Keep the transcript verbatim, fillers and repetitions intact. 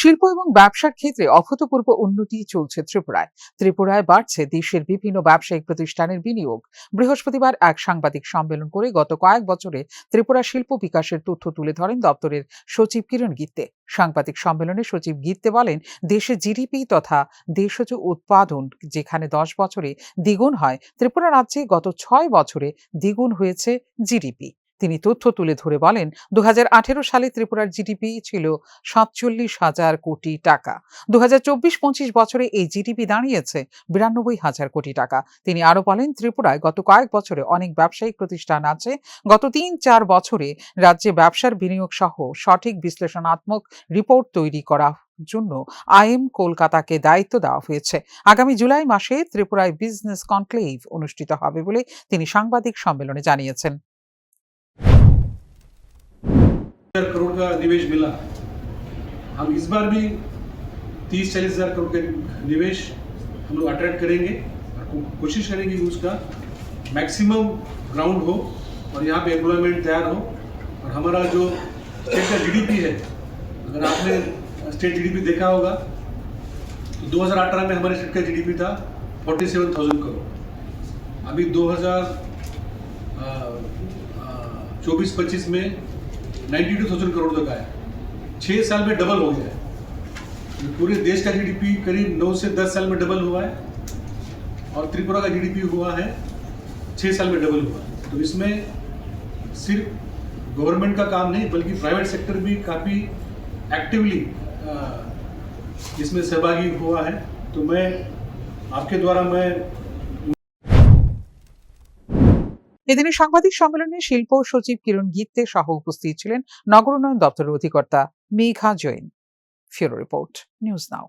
শিল্প এবং ব্যবসার ক্ষেত্রে অভূতপূর্ব উন্নতি চলছে ত্রিপুরায়। ত্রিপুরায় বাড়ছে দেশের বিভিন্ন ব্যবসায়িক প্রতিষ্ঠানের বিনিয়োগ। বৃহস্পতিবার এক সাংবাদিক সম্মেলন করে গত কয়েক বছরে ত্রিপুরা শিল্প বিকাশের তথ্য তুলে ধরেন দপ্তরের সচিব কিরণ গিত্তে। সাংবাদিক সম্মেলনে সচিব গিত্তে বলেন, দেশে জিডিপি তথা দেশজ উৎপাদন যেখানে দশ বছরে দ্বিগুণ হয়, ত্রিপুরা রাজ্যে গত ছয় বছরে দ্বিগুণ হয়েছে জিডিপি। তিনি তথ্য তুলে ধরে বলেন, দু হাজার আঠেরো সালে ত্রিপুরার জিডিপি ছিল সাতচল্লিশ হাজার কোটি টাকা। দু হাজার চব্বিশ পঁচিশ বছরে এই জিডিপি দাঁড়িয়েছে বিরানব্বই হাজার কোটি টাকা। তিনি আরো বলেন, ত্রিপুরায় গত কয়েক বছরে অনেক ব্যবসায়িক প্রতিষ্ঠান আছে। গত তিন চার বছরে রাজ্যে ব্যবসার বিনিয়োগ সহ সঠিক বিশ্লেষণাত্মক রিপোর্ট তৈরি করার জন্য আইএম কলকাতাকে দায়িত্ব দেওয়া হয়েছে। আগামী জুলাই মাসে ত্রিপুরায় বিজনেস কনক্লেভ অনুষ্ঠিত হবে বলে তিনি সাংবাদিক সম্মেলনে জানিয়েছেন। करोड़ का निवेश मिला। हम इस बार भी तीस चालीस हज़ार करोड़ का निवेश हम लोग अट्रैक्ट करेंगे और को, कोशिश करेंगे कि उसका मैक्सिमम ग्राउंड हो और यहाँ पे एम्प्लॉयमेंट तैयार हो। और हमारा जो स्टेट का जीडीपी है, अगर आपने स्टेट जीडीपी देखा होगा तो दो हज़ार अठारह में हमारे स्टेट का जीडीपी था फोर्टी सेवन थाउजेंड करोड़। अभी दो हज़ार चौबीस पच्चीस में नाइन्टी टू थाउजेंड करोड़ तक आया। छः साल में डबल हो गया है। पूरे देश का जीडीपी करीब नौ से दस साल में डबल हुआ है और त्रिपुरा का जीडीपी हुआ है छः साल में डबल हुआ है। तो इसमें सिर्फ गवर्नमेंट का काम नहीं बल्कि प्राइवेट सेक्टर भी काफ़ी एक्टिवली इसमें सहभागी हुआ है। तो मैं आपके द्वारा मैं এদিনের সাংবাদিক সম্মেলনে শিল্প সচিব কিরণ গিত্তে সহ উপস্থিত ছিলেন নগর উন্নয়ন দপ্তরের অধিকর্তা মেঘা জৈন। ফিউরো রিপোর্ট, নিউজ নাও।